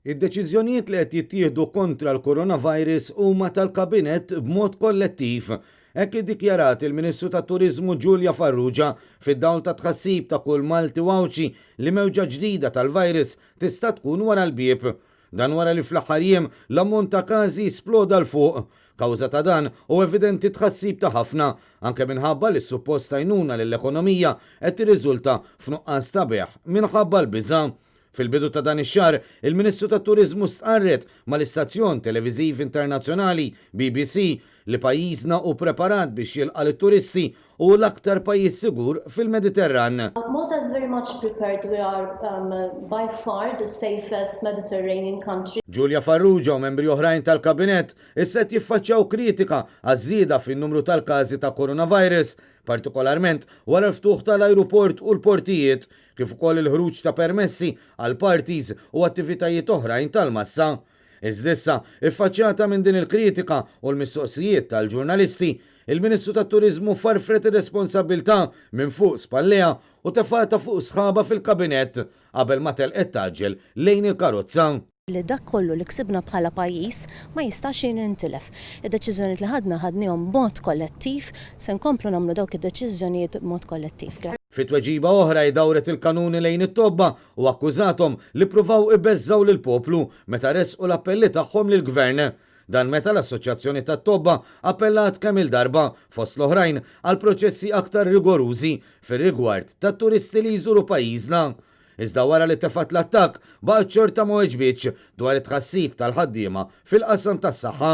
Id-deċiżjonijiet li qed jittieħdu kontra l-coronavirus huma tal-Kabinett b'mod kollettiv. Hekk iddikjarat il-Ministru tat-Turiżmu Julia Farrugia fid-dawl ta' tħassib ta' kull Malti u Għawdxi li mewġa ġdida tal-virus tista' tkun wara l-bieb. Dan wara li fl-aħħar jiem l-ammont ta' każi sploda 'l fuq. Kawża ta' dan hu evidenti t-tħassib ta' ħafna, anke minħabba li s-suppost għajnuna lill-ekonomija qed tirriżulta f'nuqqas ta' bejgħ minħabba l-biża'. Fil-bidu ta' dan ix-xahar, il-Ministru tat-Turiżmu stqarret mal-istazzjon televiżiv internazzjonali BBC li pajjiżna hu preparat biex jilqa' lit-turisti u hu l-aktar pajjiż sigur fil-Mediterran. Malta is very much prepared, we are by far the safest Mediterranean country. Julia Farrugia u membri oħrajn tal-Kabinett issa qed jiffaċċjaw kritika għaż-żieda fin-numru tal-każi ta' coronavirus, partikolarment wara l-ftuħ tal-ajruport u l-portijiet, kif ukoll il-ħruġ ta' permessi għal parties u attivitajiet oħrajn tal-massa. Iżda issa, iffaċċjata minn din il-kritika u l-mistoqsijiet tal-ġurnalisti, il-Ministru tat-Turiżmu farfret ir-responsabbiltà minn fuq spallejha u tefgħetha fuq sħabha fil-Kabinett qabel ma telqet tgħaġġel lejn il-karozza. Li dak kollu li ksibna bħala pajjiż ma jistax jintilef. Id-deċiżjonijiet li ħadna ħadnihom b'mod kollettiv, se nkomplu nagħmlu dawk id-deċiżjonijiet b'mod kollettiv. Fi tweġiba oħra hi dawret il-kanuni lejn it-tobba u akkużathom li ppruvaw ibeżżgħu lill-poplu meta ressqu l-appelli tagħhom lill-Gvern. Dan meta l-Assoċjazzjoni tat-Tobba appellat kemm-il darba, fost l-oħrajn, għal proċessi aktar rigorużi fir-rigward tat-turisti li jżuru pajjiżna. Iżda wara li tefgħet l-attakk, baqgħet xorta ma weġbitx dwar it-tħassib tal-ħaddiema fil-qasam tas-saħħa.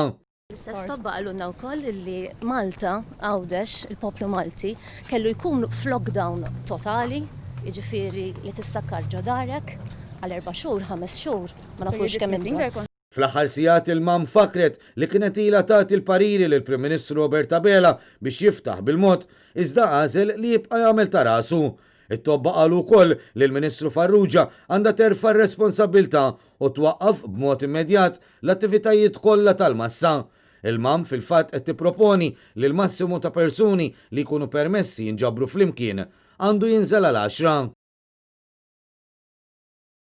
L-istess tobba qalulna wkoll li Malta, Għawdex, il-poplu Malti, kellu jkun f'lockdown totali, jiġifieri li tissakkar ġo darek għal 4 xhur, 5 xhur, ma nafux kemm hemm bżonn. Fl-aħħar sigħat il-MAM fakret li kienet ilha tagħti l-pariri lill-Prim Ministru Robert Abela biex jiftaħ bil-mod, iżda għażel li jibqa' jagħmel ta' rasu. It-tobba qalu wkoll li l-Ministru Farrugia għandha terfa' r-responsabbiltà u twaqqaf b'mod immedjat l-attivitajiet kollha tal-massa. Il-MAM fil-fatt qed tipproponi li l-massimu ta' persuni li jkunu permessi jinġabru flimkien għandu jinżel għal 10.